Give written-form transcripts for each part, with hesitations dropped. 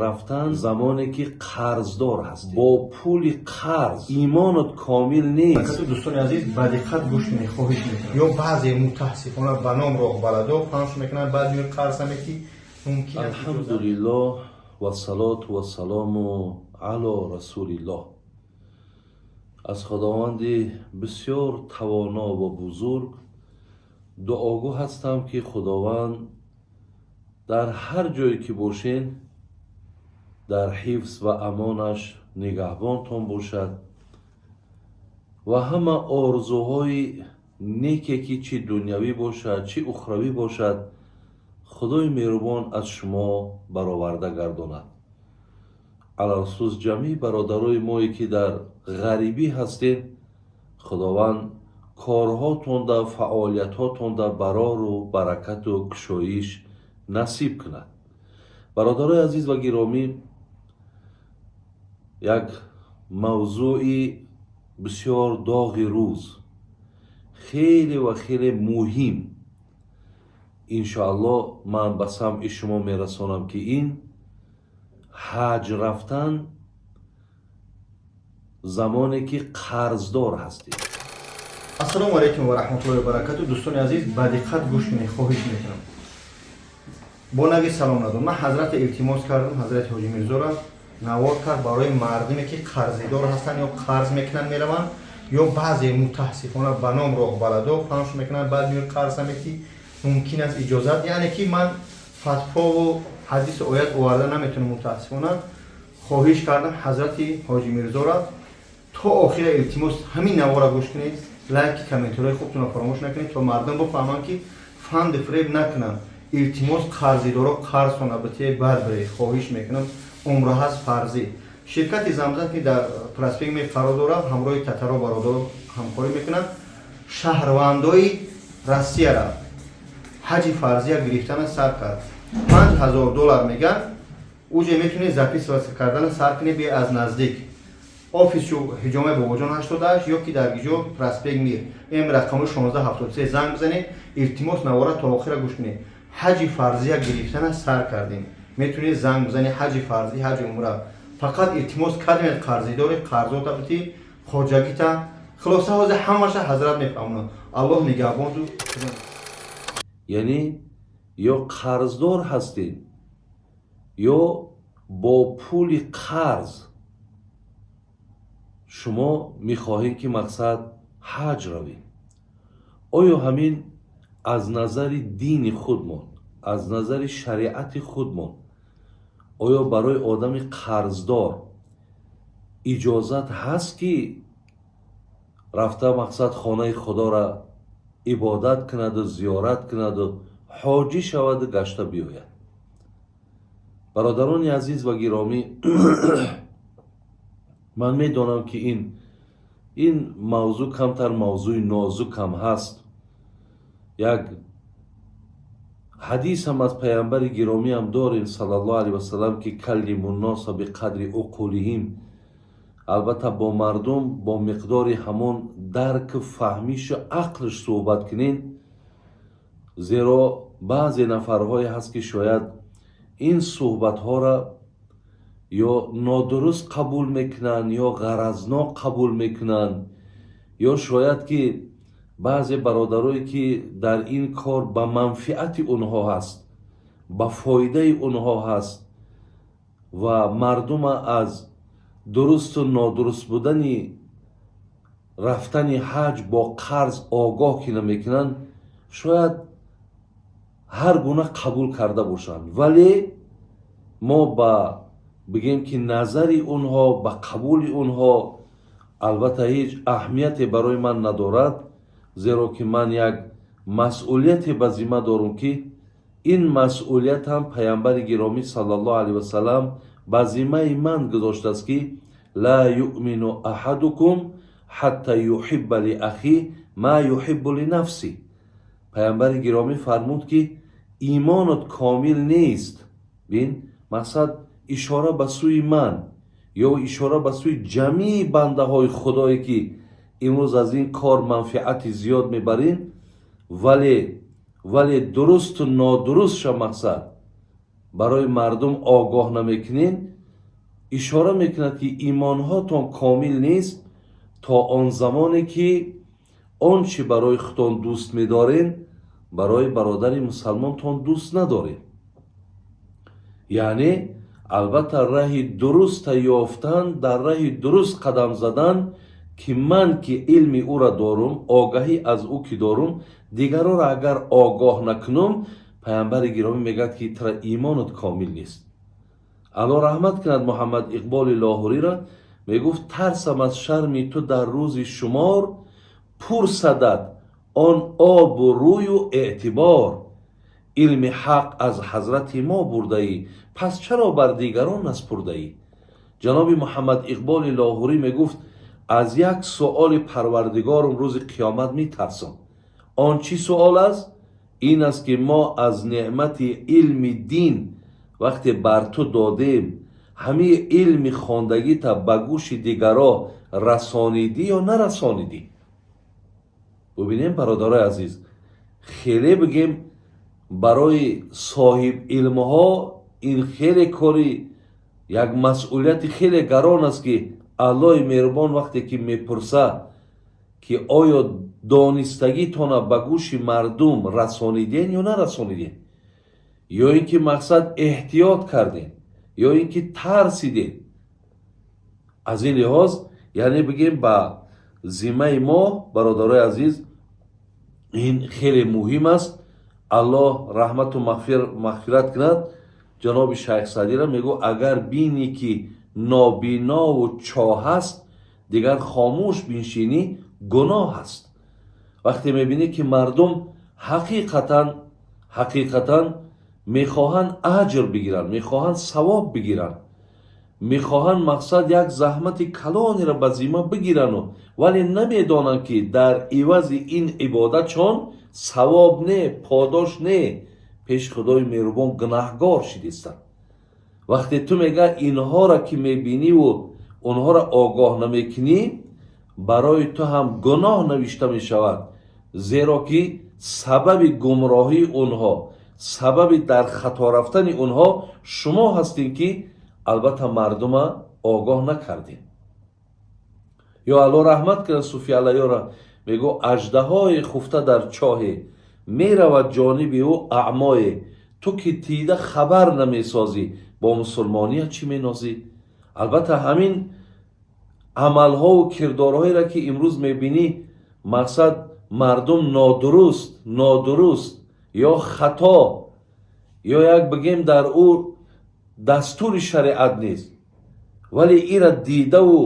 Рафтан замоне ки қарздор ҳастӣ, бо пули қарз, имонат комил нест. Дӯстони азиз, ба диққат гӯш кунед, хоҳиш мекунам. Ё баъзе мутаассифона ба ном роҳбаладо пахш мекунанд, баъд меояд қарз метӣ, мумкин аст. Алҳамдулиллоҳ вассалоту вассалому ало расулиллоҳ. Аз Худованди бисёр тавоно ва бузург дуогӯ ҳастам, ки Худованд дар ҳар ҷое ки бошен, дар ҳифз ва амонаш нигаҳбонтон бошад ва ҳама орзуҳои неке, ки чӣ дунявӣ бошад, чӣ ухравӣ бошад, Худои меҳрубон аз шумо бароварда гардонад. Алалхусус ҷамъи бародарои мое, ки дар ғарибӣ ҳастед, Худованд корҳотонда, фаъолиятҳотонда барору баракату кушоиш насиб кунад. Бародарои азиз ва гиромӣ, як мавзӯи бисёр доғи рӯз, хеле ва хеле муҳим, иншоаллоҳ, ман ба самъи шумо мерасонам, ки ин ҳаҷ рафтан замоне ки қарздор ҳастед. Ассалому алайкум ва раҳматуллоҳи ва баракату. Дӯстони азиз, ба диққат гӯш кунед, хоҳиш мекунам. Бо нави салом надом, ман ҳазрата илтимос кардам, ҳазрати Ҳоҷи Мирзора навор кард барои мардуме, ки қарзидор ҳастанд ё қарз мекунанд, мераванд, ё баъзе мутаассифона ба ном роҳбаладо пахш мекунанд, баъд меояд қарз метӣ, мумкин аст иҷозат. Яъне ки ман фатвову ҳадису оят оварда наметавонам мутаассифона. Хоҳиш кардам ҳазрати Ҳоҷи Мирзора то охира. Илтимос, ҳамин навора гӯш кунед, лайки, комментариҳои хубтонро фаромӯш накунед, то мардум бифаҳманд, ки фанди фиреб накунанд. Илтимос, қарзидоро қарзтон битие, баъд биред, хоҳиш мекунам. Умра ҳаст фарзӣ. Ширкати Замзам, ки дар проспект Мир қарор дорад, ҳамроҳи татаро бародаро ҳамкорӣ мекунанд. Шаҳрвандои Россияра ҳаҷи фарзия гирифтана сар кард. 5000 доллар меган, уҷе метунед записываться кардана сар кунед, бе аз наздик офису Ҳиҷомаи Бобоҷон 88 ё ки дар гиҷо проспект Мир м рақами 1673 занг бизанед. Илтимос, навора то охира гӯш кунед. Ҳаҷи фарзия гирифтана сар кардем, метунед занг бизанед. Ҳаҷи фарзӣ, ҳаҷи умра. Фақат илтимос кардем, қарзидори қарзота бити, хоҷагита. Хулоса, ҳозир ҳамаша ҳазрат мефаҳмонад. Аллоҳ нигаҳбонту. Яъне ё қарздор ҳастед, ё бо пули қарз шумо мехоҳед, ки мақсад ҳаҷ равед. Оё ҳамин аз назари дини худмон, аз назари шариати худмон, оё барои одами қарздор иҷозат ҳаст, ки рафта, мақсад, хонаи Худоро ибодат кунаду зиёрат кунаду ҳоҷӣ шаваду гашта биёяд? Бародарони азиз ва гиромӣ, ман медонам, ки ин мавзӯъ камтар мавзӯи нозукам ҳаст. Як ҳадисам аз паямбари гиромиам дорем, саллаллоҳу алайҳи васалам, ки كلموا الناس بقدر عقولهم. Албатта, бо мардум бо миқдори ҳамон дарку фаҳмишу ақлш суҳбат кунед, зеро баъзе нафарҳое ҳаст, ки шояд ин суҳбатҳоро ё нодуруст қабул мекунанд, ё ғаразнок қабул мекунанд, ё шояд ки баъзе бародарое, ки дар ин кор ба манфиати онҳо ҳаст, ба фоидаи онҳо ҳаст ва мардума аз дурусту нодуруст будани рафтани ҳаҷ бо қарз огоҳ ки намекунанд, шояд ҳар гуна қабул карда бошанд. Вале мо ба бигем, ки назари онҳо, ба қабули онҳо албатта ҳеҷ аҳамияте барои ман надорад, зеро ки ман як масъулияте ба зимма дорум, ки ин масъулият ҳам паямбари гиромӣ саллаллоҳу алайҳи васалам ба зиммаи ман гузоштааст, ки لا يؤمن أحدكم حتى يحب لأخيه ما يحب لنفسه. Паямбари гиромӣ фармуд, ки имонат комил нест. Бин, мақсад ишора ба сӯи ман ё ишора ба сӯи ҷамии бандаҳои Худое, ки имрӯз аз ин кор манфиати зиёд мебарем, вале дурусту нодурустша мақсад Барои мардум огоҳ намекунед, ишора мекунад, ки имонҳотон комил нест, то он замоне ки он чӣ барои худтон дӯст медоред, барои бародари мусалмонтон дӯст надоред. Яъне, албатта, раҳи дуруста ёфтан, дар раҳи дуруст қадам задан, ки ман ки илми ӯра дорум, огаҳӣ аз ӯ ки дорум, дигароро агар огоҳ накунум, паямбари гиромӣ мегӯяд, ки тра имонат комил нест. Алло раҳмат кунад Муҳаммад Иқболи Лоҳурира, мегуфт: «Тарсам аз шарми ту дар рӯзи шумор, пурсадат он обу рӯю эътибор. Илми ҳақ аз ҳазрати мо бурдаӣ, пас чаро бар дигарон наспурдаӣ?» Ҷаноби Муҳаммад Иқболи Лоҳурӣ мегуфт: «Аз як суоли Парвардигорум рӯзи қиёмат метарсам». Он чӣ суол аст? Ин аст, ки мо аз неъмати илми дин вақте бар ту додем, ҳамаи илми хондагита ба гӯши дигаро расонидӣ ё нарасонидӣ? Бубинем, бародарои азиз, хеле бигем, барои соҳиб илмҳо ин хеле кори як масъулияти хеле гарон аст, ки Аллоҳи меҳрубон вақте ки мепурса, ки оё донистагитона ба гӯши мардум расониден ё нарасониден, ё ин ки мақсад эҳтиёт кардем, ё ин ки тарсидем. Аз ин лиҳоз, яъне бигем, ба зиммаи мо, бародарои азиз, ин хеле муҳим аст. Аллоҳ раҳмату мағфират кунад ҷаноби Шайх Садира, мегӯ: «Агар бинӣ, ки нобинову чоҳ аст, дигар хомӯш биншинӣ гуноҳ аст». Вақте мебинӣ, ки мардум ҳақиқатан мехоҳанд аҷр бигиранд, мехоҳанд савоб бигиранд, мехоҳанд, мақсад, як заҳмати калонеро ба зимма бигирану, вале намедонанд, ки дар ивази ин ибодатшон савоб не, подош не, пеши Худои меҳрубон гунаҳгор шидистанд. Вақте ту мега инҳоро ки мебиниву онҳоро огоҳ намекунӣ, барои ту ҳам гуноҳ навишта мешавад, зеро ки сабаби гумроҳии онҳо, сабаби дар хато рафтани онҳо шумо ҳастем, ки албатта мардума огоҳ накардем. Ё Алло раҳмат кунад Суфи Аллаёра, мегӯ: «Аждаҳои хуфта дар чоҳе, меравад ҷониби ӯ аъмое. Ту ки дида хабар намесозӣ, бо мусулмония чӣ менозӣ?» Албатта, ҳамин амалҳову кирдорҳоеро ки имрӯз мебинӣ, мақсад, мардум нодуруст ё хато, ё як бигем, дар ӯ дастури шариат нест, вале ира дидаву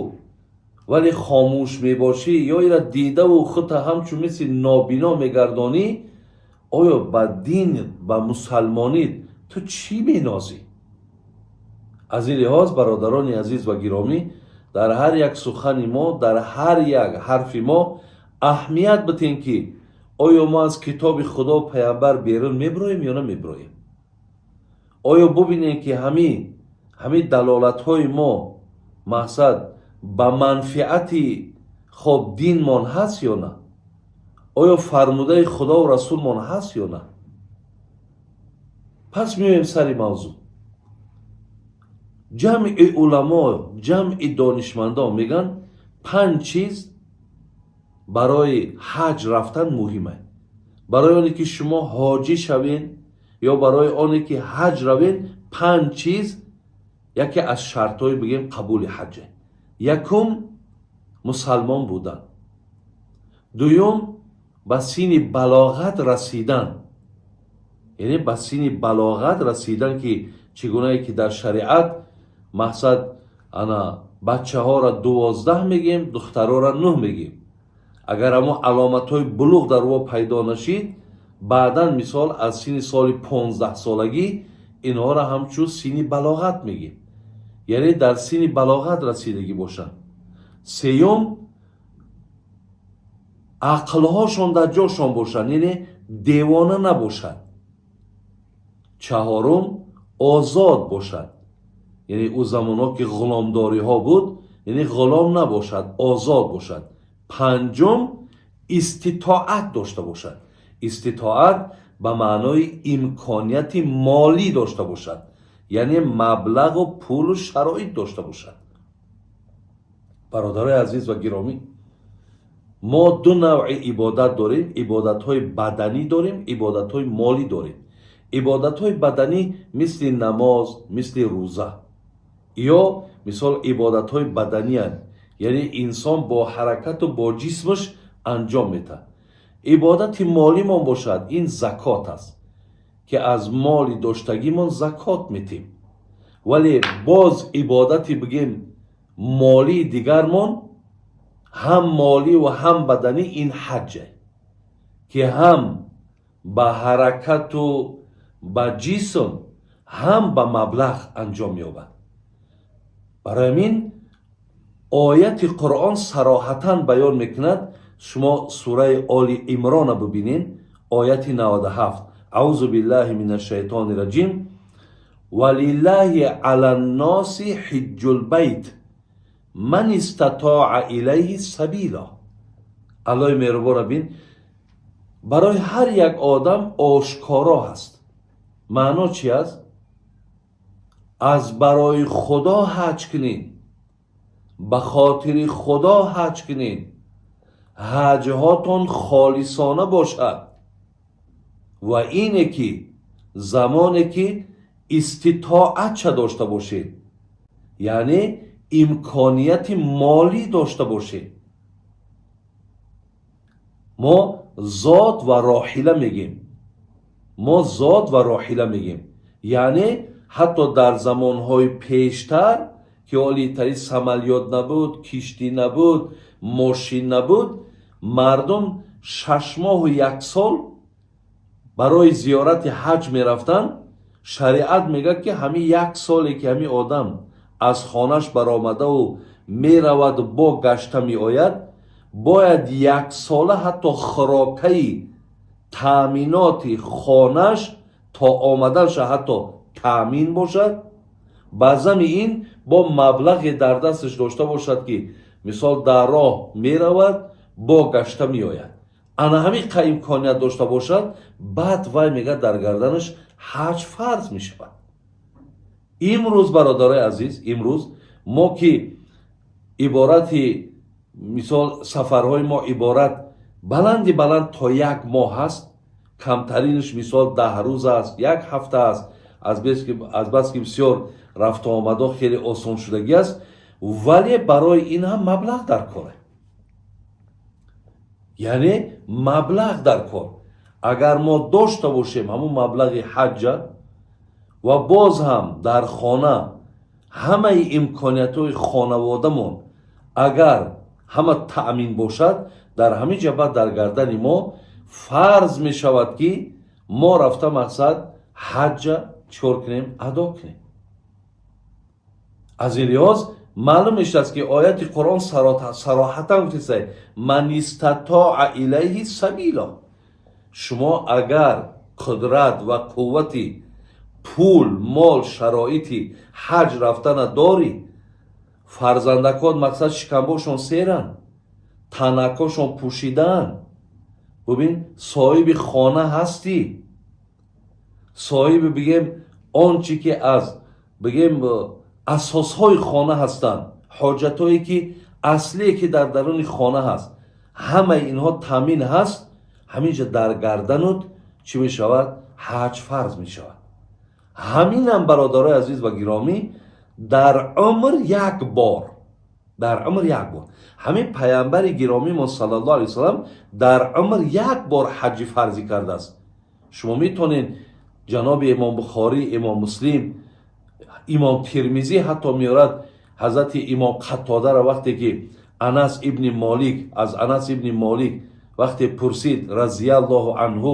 вале хомӯш мебошӣ, ё ира дидаву худта ҳамчун мисли нобино мегардонӣ, оё ба дин, ба мусалмонӣ ту чӣ менозӣ? Аз ин лиҳоз, бародарони азиз ва гиромӣ, дар ҳар як сухани мо, дар ҳар як ҳарфи мо аҳамият битем, ки оё мо аз китоби Худо, паямбар берун мебироем ё намебироем. Оё бубинем, ки ҳамин далолатҳои мо, мақсад, ба манфиати хоб динмон ҳаст ё на, оё фармудаи Худову расулмон ҳаст ё на. Пас меоем сари мавзӯъ. Ҷамъи уламо, ҷамъи донишмандон мегӯянд, панҷ чиз барои ҳаҷ рафтан муҳим аст. Барои оне ки шумо ҳоҷӣ шавен ё барои оне ки ҳаҷ равен, панҷ чиз яке аз шартҳои, бигем, қабули ҳаҷе. Якум, мусалмон будан. Дуюм, ба синни балоғат расидан, яъне ба синни балоғат расидан, ки чӣ гунае ки дар шариат, мақсад, ана бачаҳоро 12 мегем, духтарора 9 мегем. Агар ҳамон аломатҳои булуғ дар ӯ пайдо нашид, баъдан, мисол, аз синни соли 15-солагӣ инҳоро ҳамчун синни балоғат мегем, яъне дар синни балоғат расидагӣ бошанд. Сеюм, ақлҳошон дар ҷошон бошанд, яъне девона набошад. Чаҳорум, озод бошад, яъне ӯ замонҳо ки ғуломдориҳо буд, яъне ғулом набошад, озод бошад. Панҷум, иститоат дошта бошад. Иститоат ба маънои имконияти молӣ дошта бошад. Яъне маблағу пулу шароит дошта бошад. Бародарои азиз ва гиромӣ, мо ду навъи ибодат дорем: ибодатҳои баданӣ дорем, ибодатҳои молӣ дорем. Ибодатҳои баданӣ мисли намоз, мисли рӯза ё мисол ибодатҳои баданиянд, яъне инсон бо ҳаракату бо ҷисмаш анҷом медиҳад. Ибодати молимон бошад, ин закот аст, ки аз моли доштагимон закот метем. Вале боз ибодати, бигем, молии дигармон, ҳам молӣ ва ҳам баданӣ, ин ҳаҷе, ки ҳам ба ҳаракату ба ҷисм, ҳам ба маблағ анҷом меёбад. Барои ҳамин ояти Қуръон сароҳатан баён мекунад. Шумо сураи Оли Имрона бибинед, ояти 97: أعوذ بالله من الشيطان الرجيم، ولله على الناس حج البيت من استطاع إليه سبيلا. Аллоҳи меҳрубона бин, барои ҳар як одам ошкоро ҳаст. Маъно чи аст? Аз барои Худо ҳаҷ кунед, ба хотири Худо ҳаҷ кунед, ҳаҷҳотон холисона бошад ва ине ки замоне ки иститоатша дошта бошед, яъне имконияти молӣ дошта бошед. Мо зод ва роҳила мегем, мо зод ва роҳила мегем, яъне ҳатто дар замонҳои пештар, ки олитари самолёт набуд, киштӣ набуд, мошин набуд, мардум 6 моҳу як сол барои зиёрати ҳаҷ мерафтанд. Шариат мегӯяд, ки ҳамин як соле ки ҳамин одам аз хонаш баромадаву мераваду бо гашта меояд, бояд яксола ҳатто хӯрокаи таъминоти хонаш то омаданша ҳатто таъмин бошад. Баъзами ин бо маблағе дар дасташ дошта бошад, ки мисол дар роҳ меравад, бо гашта меояд. Ана ҳамин қа имконият дошта бошад, баъд вай мегӯяд, дар гарданаш ҳаҷ фарз мешавад. Имрӯз, бародарои азиз, имрӯз мо ки иборати, мисол, сафарҳои мо иборат баланди баланд то як моҳ ҳаст, камтаринаш, мисол, 10 рӯз аст, як ҳафта аст. Азбаски бисёр рафтуомадҳо хеле осоншудагӣ аст, вале барои ин ҳам маблағ дар коре, яъне маблағ дар кор. Агар мо дошта бошем ҳамун маблағи ҳаҷҷа ва боз ҳам дар хона ҳамаи имкониятҳои хонаводамон агар ҳама таъмин бошад, дар ҳамин ҷа баъд дар гардани мо фарз мешавад, ки мо рафта, мақсад, ҳаҷҷа чикор кунем? Адо кунем. Аз ин лиҳоз маълум мешавад, ки ояти Қуръон сароҳатан гуфтеста: من استطاع إليه سبيلا. Шумо агар қудрат ва қуввати пул, мол, шароити ҳаҷ рафтана дорӣ, фарзандакот, мақсад, шикамбошон серанд, танакошон пӯшидаанд, бубин, соҳиби хона ҳастӣ, соҳиби, бигем, он чӣ ки аз, бигем, асосҳои хона ҳастанд, ҳоҷатҳое ки аслие ки дар даруни хона ҳаст, ҳамаи инҳо таъмин ҳаст, ҳамин ҷа дар гарданут чӣ мешавад? Ҳаҷ фарз мешавад. Ҳаминам, бародарои азиз ва гиромӣ, дар умр як бор, дар умр як бор. Ҳамин паямбари гиромимон صلى الله عليه وسلم дар умр як бор ҳаҷи фарзӣ кардааст. Шумо метонед, ҷаноби Имом Бухорӣ, Имом Муслим, Имом Тирмизӣ ҳатто меорад ҳазрати Имом Қаттодаро, вақте ки Анас ибни Молик, аз Анас ибни Молик вақте пурсид رضي الله عنه,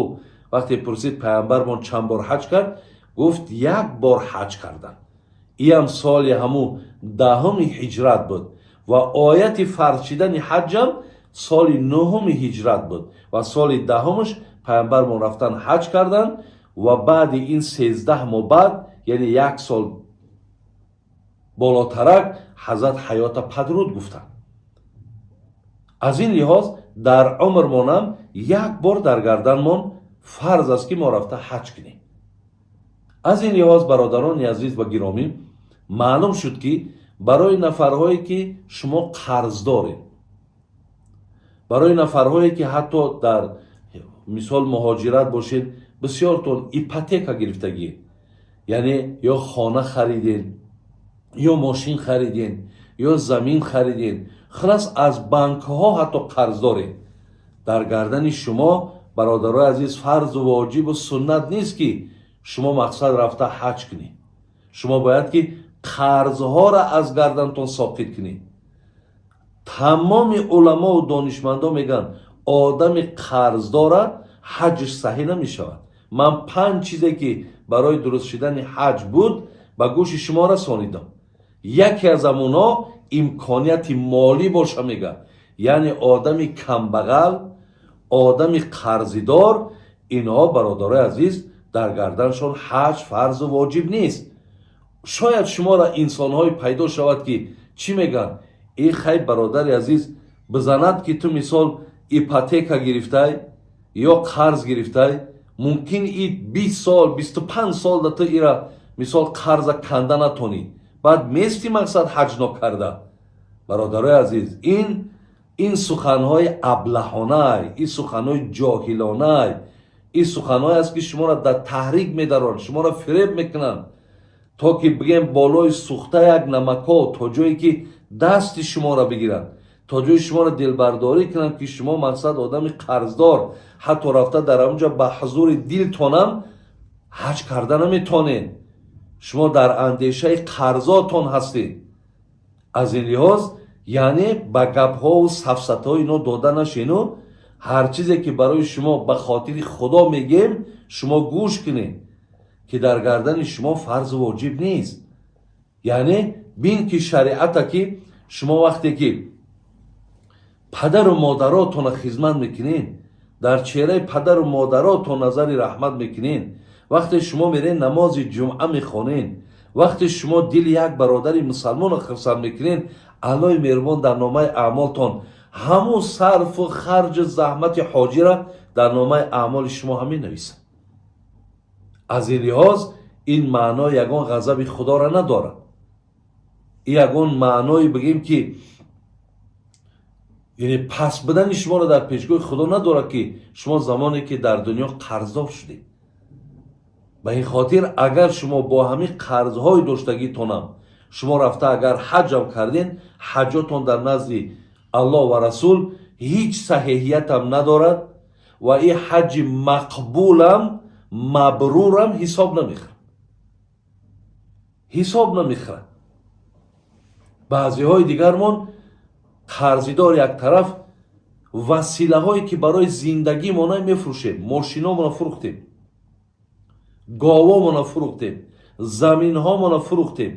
вақте пурсид, паямбармон чанд бор ҳаҷ кард, гуфт: як бор ҳаҷ кардан. Иам соли ҳамун 10-уми ҳиҷрат буд ва ояти фарз шидани ҳаҷам соли 9-уми ҳиҷрат буд ва соли 10-умаш паямбармон рафтан, ҳаҷ карданд ва баъди ин 13 моҳ баъд, яъне як сол болотарак, ҳазрат ҳаёта падруд гуфтанд. Аз ин лиҳоз дар умрмонам як бор дар гарданмон фарз аст, ки мо рафта ҳаҷ кунем. Аз ин лиҳоз, бародарони азиз ва гиромӣ, маълум шуд, ки барои нафарҳое, ки шумо қарздоред, барои нафарҳое, ки ҳатто дар мисол муҳоҷират бошед, бисёртон ипотека гирифтагӣ, яъне ё хона хариден, ё мошин хариден, ё замин хариден, хулас, аз банкҳо ҳатто қарз доред, дар гардани шумо, бародарои азиз, фарзу воҷибу суннат нест, ки шумо мақсад рафта ҳаҷ кунед. Шумо бояд ки қарзҳоро аз гардантон соқит кунед. Тамоми уламову донишмандо мегӯянд, одами қарздора ҳаҷш саҳӣ намешавад. Ман панҷ чизе, ки барои дуруст шудани ҳаҷ буд, ба гӯши шумо расонидам. Яке аз амуно имконияти молӣ боша, мега, яъне одами камбағал, одами қарзидор, инҳо, бародарои азиз, дар гарданшон ҳаҷ фарзу воҷиб нест. Шояд шуморо инсонҳое пайдо шавад, ки чӣ мегӯянд: «Э хай, бародари азиз, бизанад, ки ту мисол ипотека гирифтай ё қарз гирифтай, мумкин и 20 сол, 25 сол да ту ира мисол қарза канда натонӣ, баъд мести мақсад ҳаҷ нокарда». Бародарои азиз, ин суханҳои аблаҳонай, ин суханҳои ҷоҳилонай, ин суханҳое аст, ки шуморо дар таҳрик медаранд, шуморо фиреб мекунанд, то ки бигем болои сӯхта як намако, то ҷое ки дасти шуморо бигиранд, то ҷои шуморо дилбардорӣ кунанд, ки шумо мақсад одами қарздор ҳатто рафта дар онҷа ба ҳузури дилтонам ҳаҷ карда наметонед. Шумо дар андешаи қарзотон ҳастед. Аз ин лиҳоз, яъне ба гапҳову сафсатҳои ино дода нашену ҳар чизе, ки барои шумо ба хотири Худо мегем, шумо гӯш кунед, ки дар гардани шумо фарзу воҷиб нест. Яъне бин, ки шариата, ки шумо вақте ки падару модаротонро хизмат мекунед, дар чеҳраи падару модаротон назари раҳмат мекунед, вақте шумо меред, намози ҷумъа мехонед, вақте шумо дили як бародари мусалмонро хурсанд мекунед, Аллои меҳрубон дар номаи аъмолтон ҳамун сарфу харҷу заҳмати ҳоҷира дар номаи аъмоли шумо ҳам менависад. Аз ин лиҳоз, ин маъно ягон ғазаби Худоро надорад, ягон маъное, бигем, ки яъне паст будани шуморо дар пешгоҳи Худо надорад, ки шумо замоне ки дар дунё қарздор шудед. Ба ин хотир, агар шумо бо ҳамин қарзҳои доштагитонам шумо рафта агар ҳаҷам карден, ҳаҷотон дар назди Аллоҳ ва Расул ҳеҷ саҳеҳиятам надорад ва ин ҳаҷи мақбулам, мабрурам ҳисоб намехӯрад, ҳисоб намехӯрад. Баъзеҳои дигармон қарзидор як тараф, василаҳое, ки барои зиндагимона мефурӯшем, мошиномона фурӯхтем, говомона фурӯхтем, заминҳомона фурӯхтем,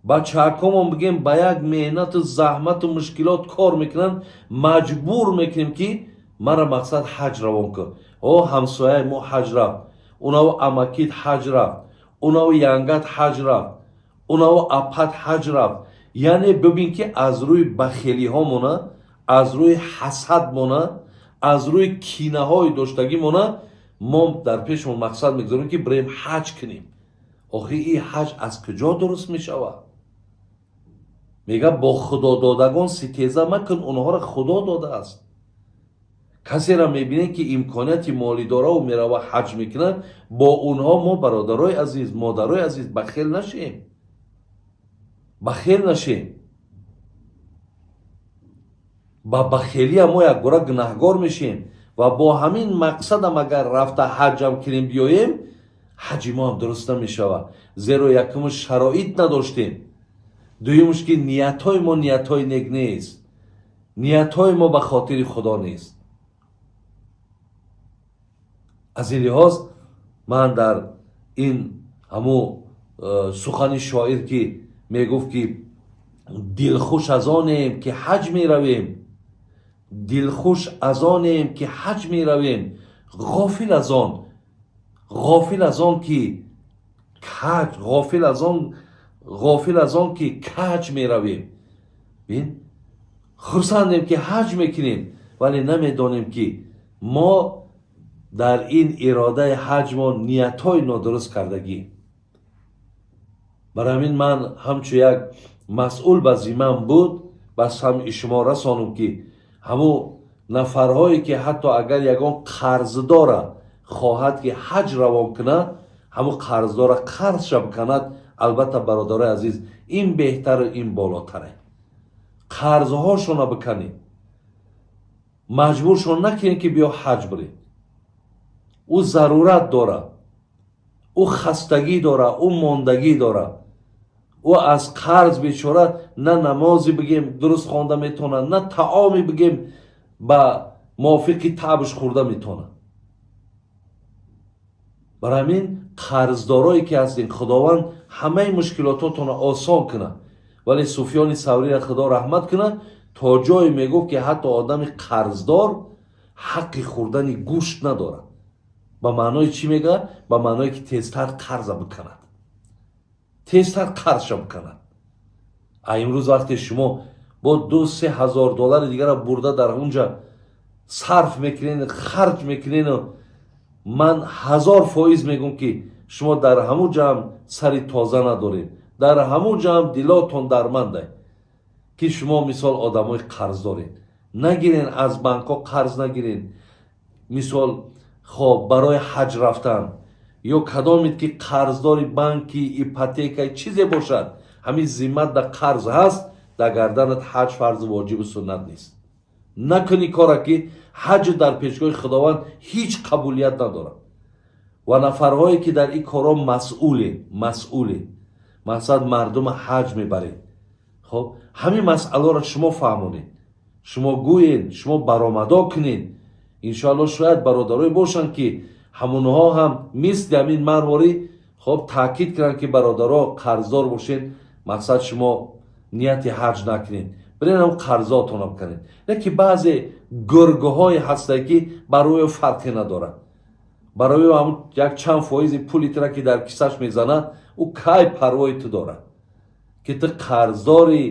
бачаакомон, бигем, ба як меҳнату заҳмату мушкилот кор мекунанд, маҷбур мекунем, ки мара мақсад ҳаҷ равон кун. О, ҳамсояи мо ҳаҷ рафт, унаву амакит ҳаҷ рафт, унаву янгат ҳаҷ рафт, унаву апат ҳаҷ рафт. Яъне бибин, ки аз рӯи бахелиҳомона, аз рӯи ҳасадмона, аз рӯи кинаҳои доштагимона мо дар пешмон мақсад мегузорем, ки бирем ҳаҷ кунем. Охи, ин ҳаҷ аз куҷо дуруст мешавад? Мега, бо худододагон ситеза макун, онҳоро Худо додааст. Касеро мебинем, ки имконияти молӣ дораву мерава, ҳаҷ мекунад, бо онҳо мо, бародарои азиз, модарои азиз, бахел нашем, бахел нашем. Ба бахелия мо якбора гунаҳгор мешем ва бо ҳамин мақсадам агар рафта ҳаҷам кунем, биёем, ҳаҷи мо ҳам дуруст намешавад, зеро якумш, шароит надоштем, дуюмш, ки ниятҳои мо ниятҳои нек нест, ниятҳои мо ба хотири Худо нест. Аз ин лиҳоз, ман дар ин ҳамун сухани шоир, ки мегуфт, ки дилхуш аз онем, ки ҳаҷ меравем, дилхуш аз онем, ки ҳаҷ меравем, ғофил аз он ки каҷ, ғофил аз он ки каҷ меравем. Бин, хурсандем, ки ҳаҷ мекунем, вале намедонем, ки мо дар ин иродаи ҳаҷ мо ниятҳои нодуруст кардагӣ. Барои ҳамин ман ҳамчун як масъул ба зиммам буд, ба самъи шумо расонум, ки ҳамун нафарҳое, ки ҳатто агар ягон қарздора хоҳад, ки ҳаҷ равон кунад, ҳамун қарздора қарзша биканад. Албатта, бародарои азиз, ин беҳтару ин болотаре. Қарзҳошона биканед, маҷбуршон накунед, ки биё ҳаҷ биред. Ӯ зарурат дорад, ӯ хастагӣ дорад, ӯ мондагӣ дорад, ӯ аз қарз бечора на намозе бигем дуруст хонда метавонад, на таоме бигем ба мувофиқи таъбш хӯрда метавонад. Барои ҳамин қарздорое ки ҳастем, Худованд ҳамаи мушкилототонро осон кунад. Вале Суфёни Саврира Худо раҳмат кунад, то ҷое мегуфт, ки ҳатто одами қарздор ҳаққи хӯрдани гӯшт надорад. Ба маънои чӣ мегӯяд? Ба маъное ки тезтар қарза биканад, тезтар қарзша биканад. А имрӯз вақте шумо бо 2-3 ҳазор доллари дигара бурда дар унҷа сарф мекунед, харҷ мекунеду, ман 1000% мегӯм, ки шумо дар ҳамун ҷамъ сари тоза надоред, дар ҳамун ҷамъ дилотон дармандай, ки шумо мисол одамои қарз доред. Нагирен, аз банкҳо қарз нагирен. Мисол, хоб, барои ҳаҷ рафтан ё кадомед, ки қарздори банки, ипотека, чизе бошад, ҳамин зиммат да қарз ҳаст, дар гарданат ҳаҷ фарзу воҷибу суннат нест. Накунӣ кора, ки ҳаҷ дар пешгоҳи Худованд ҳеҷ қабулият надорад. Ва нафарҳое, ки дар ин корҳо масъуле, масъуле, мақсад мардума ҳаҷ мебаред, хоб, ҳамин масъаларо шумо фаҳмонед, шумо гӯед, шумо баромадо кунед. Иншоалло, шояд бародарое бошанд, ки ҳамонҳо ҳам мисли ҳамин марворӣ, хоб, таъкид кунанд, ки бародаро, қарздор бошед, мақсад шумо нияти ҳаҷ накунед, бирен ҳам қарзотонро бикунед. Не ки баъзе гургҳое ҳастанд, ки барои фарқе надорад, барои ҳам як чанд фоизи пули тура, ки дар кисаш мезанад, ӯ кай парвои ту дорад, ки ту қарздорӣ,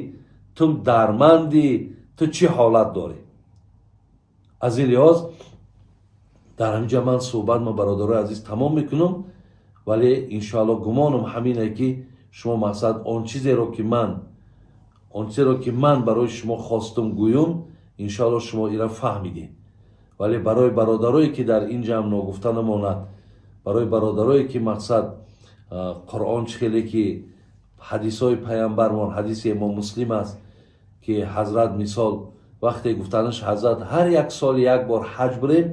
ту дармандӣ, ту чӣ ҳолат дорӣ? Аз ин лиҳоз дар ҳаминҷа ман суҳбат ма, бародарои азиз, тамом мекунам. Вале иншоалло, гумонам ҳамине, ки шумо мақсад он чизеро, ки ман барои шумо хостум гӯюм, иншоалло, шумо ира фаҳмидед. Вале барои бародарое, ки дар ин ҷамъ ногуфта намонад, барои бародарое, ки мақсад Қуръон чӣ хеле ки ҳадисҳои паямбармон, ҳадиси Имом Муслим аст, ки ҳазрат мисол вақте гуфтанаш ҳазрат ҳар як сол як бор ҳаҷ бирем,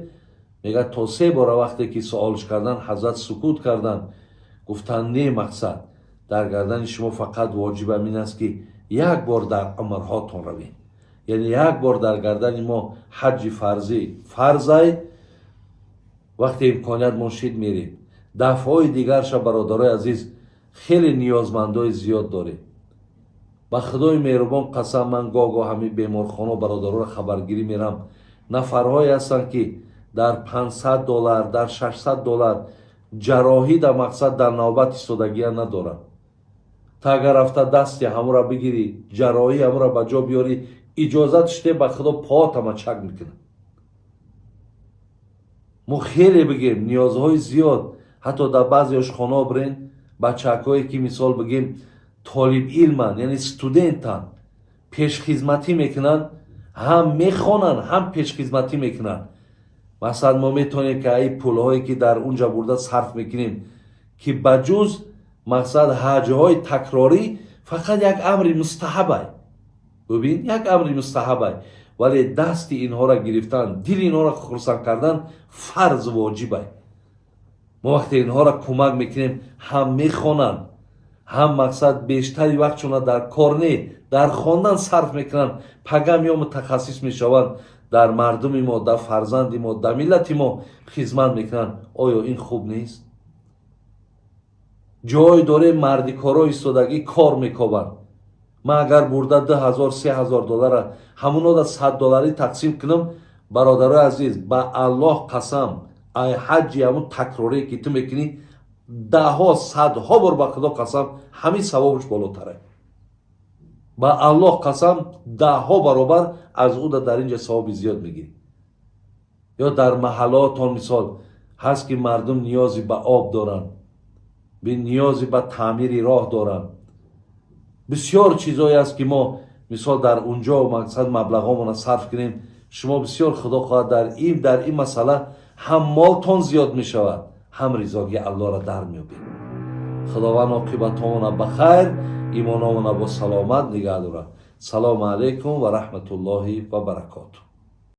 мегӯяд, то се бора вақте ки суолш кардан, ҳазрат сукут карданд, гуфтанд: «Не, мақсад дар гардани шумо фақат воҷиб ҳамин аст, ки як бор дар умрҳотон равед». Яъне як бор дар гардани мо ҳаҷҷи фарзӣ фарзай, вақте имконият шид, мерем. Дафъҳои дигарша, бародарои азиз, хеле ниёзмандои зиёд дорем. Ба Худои меҳрубон қасам, ман гоҳ-гоҳ ҳамин беморхоно бародароро хабаргирӣ мерам. Нафарҳое ҳастанд, ки дар 500 доллар, дар 600 доллар ҷарроҳӣ дар мақсад дар навбат истодагия надоранд. Та агар рафта дасти ҳамура бигирӣ, ҷарроҳӣ ҳамура ба ҷо биёрӣ, иҷозат шуде, ба Худо поотама чак мекунад. Мо хеле бигем, ниёзҳои зиёд. Ҳатто дар баъзе ошхонаҳо бирен, бачакҳое, ки мисол бигем толибилманд, яъне студентанд, пешхизматӣ мекунанд, ҳам мехонанд, ҳам пешхизматӣ мекунанд. Масалан, мо метавонем, ки ай пулҳое, ки дар унҷа бурда сарф мекунем, ки ба ҷуз мақсад ҳаҷҳои такрорӣ фақат як амри мустаҳабай, бубин, як амри мустаҳабай, вале дасти инҳоро гирифтан, дили инҳоро хурсанд кардан фарз воҷибай. Мо вақте инҳоро кӯмак мекунем, ҳам мехонанд, ҳам мақсад бештари вақтшона дар кор не, дар хондан сарф мекунанд. Пагам ё мутахассис мешаванд, дар мардуми мо, дар фарзанди мо, дар миллати мо хизмат мекунанд. Оё ин хуб нест? Ҷой дорем, мардикоро истодагӣ кор мекобанд. Ман агар бурда 2000, 3000 доллара ҳамунода 100 долларӣ тақсим кунам, бародарои азиз, ба Аллоҳ қасам, ай ҳаҷи ҳамун такрорие, ки ту мекунӣ, даҳҳо, садҳо бор, ба Худо қасам, ҳамин савобаш болотаре. Ба Аллоҳ қасам, даҳҳо баробар аз уда дар инҷа савоби зиёд мегирӣ. Ё дар маҳаллотон мисол ҳаст, ки мардум ниёзи ба об доранд, ниёзи ба таъмири роҳ доранд. Бисёр чизое аст, ки мо, мисол, дар унҷо, мақсад, маблағомона сарф кунем. Шумо бисёр, худо хоҳад, дар ин масъала ҳам молтон зиёд мешавад, ҳам ризогии Аллоҳро дар меёбед. Худованд оқибатҳомона ба хайр, имономона бо саломат нигаҳ дорад. Салому алайкум ва раҳматуллоҳи ва баракоту.